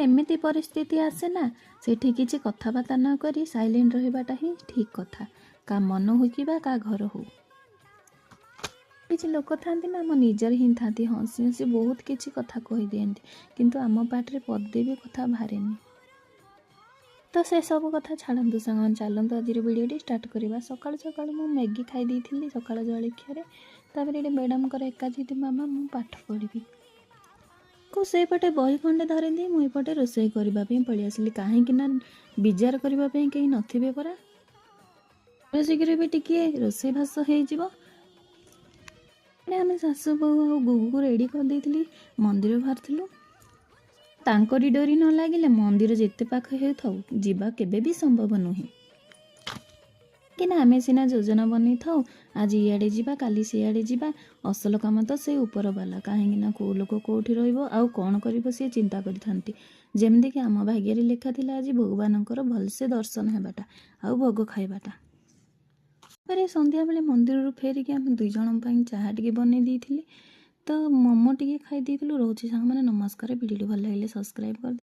ଏମିତି ପରିସ୍ଥିତି ଆସେ ନା, ସେଠି କିଛି କଥାବାର୍ତ୍ତା ନ କରି ସାଇଲେଣ୍ଟ ରହିବାଟା ହିଁ ଠିକ୍ କଥା, କା ମନ ହଉ କି ବା କାହା ଘର ହଉ। କିଛି ଲୋକ ଥାଆନ୍ତି ନା, ଆମ ନିଜର ହିଁ ଥାଆନ୍ତି, ହସି ହସି ବହୁତ କିଛି କଥା କହିଦିଅନ୍ତି, କିନ୍ତୁ ଆମ ପାଟିରେ ପଦେ ବି କଥା ବାହାରେନି। ତ ସେସବୁ କଥା ଛାଡ଼ନ୍ତୁ ସାଙ୍ଗମାନେ, ଚାଲନ୍ତୁ ଆଜିର ଭିଡ଼ିଓଟି ଷ୍ଟାର୍ଟ କରିବା। ସକାଳୁ ସକାଳୁ ମୁଁ ମ୍ୟାଗି ଖାଇ ଦେଇଥିଲି ସକାଳ ଜଳଖିଆରେ। ତାପରେ ଏଠି ମ୍ୟାଡ଼ାମଙ୍କର ଏକା ଜିଦି, ମାମା ମୁଁ ପାଠ ପଢ଼ିବି। କୁ ସେଇପଟେ ବହି ଖଣ୍ଡେ ଧରିଦେଇ ମୁଁ ଏପଟେ ରୋଷେଇ କରିବା ପାଇଁ ପଳେଇ ଆସିଲି, କାହିଁକି ନା ବିଜାର କରିବା ପାଇଁ କେହି ନଥିବେ ପରା। ଶୀଘ୍ର ବି ଟିକିଏ ରୋଷେଇବାସ ହେଇଯିବ। ଆମେ ଶାଶୁ ବୋହୂ ଆଉ ଗୁଗୁକୁ ରେଡ଼ି କରିଦେଇଥିଲି, ମନ୍ଦିର ବାହାରିଥିଲୁ। ତାଙ୍କରି ଡୋରି ନ ଲାଗିଲେ ମନ୍ଦିର ଯେତେ ପାଖ ହେଉଥାଉ ଯିବା କେବେ ବି ସମ୍ଭବ ନୁହେଁ। କି ନା ଆମେ ସିନା ଯୋଜନା ବନେଇଥାଉ, ଆଜି ଇଆଡ଼େ ଯିବା, କାଲି ସିଆଡ଼େ ଯିବା, ଅସଲ କାମ ତ ସେଇ ଉପର ବାଲା। କାହିଁକି ନା କେଉଁ ଲୋକ କେଉଁଠି ରହିବ ଆଉ କ'ଣ କରିବ ସିଏ ଚିନ୍ତା କରିଥାନ୍ତି। ଯେମିତିକି ଆମ ଭାଗ୍ୟରେ ଲେଖା ଥିଲା ଆଜି ଭଗବାନଙ୍କର ଭଲସେ ଦର୍ଶନ ହେବାଟା ଆଉ ଭୋଗ ଖାଇବାଟା। ତାପରେ ସନ୍ଧ୍ୟାବେଳେ ମନ୍ଦିରରୁ ଫେରିକି ଆମେ ଦୁଇ ଜଣଙ୍କ ପାଇଁ ଚାହା ଟିକେ ବନେଇ ଦେଇଥିଲି, ତ ମୋମୋ ଟିକେ ଖାଇ ଦେଇଥିଲୁ। ରହୁଛି ସାଙ୍ଗମାନେ, ନମସ୍କାର। ଭିଡ଼ିଓଟି ଭଲ ଲାଗିଲେ ସବସ୍କ୍ରାଇବ୍ କରିଦେବେ।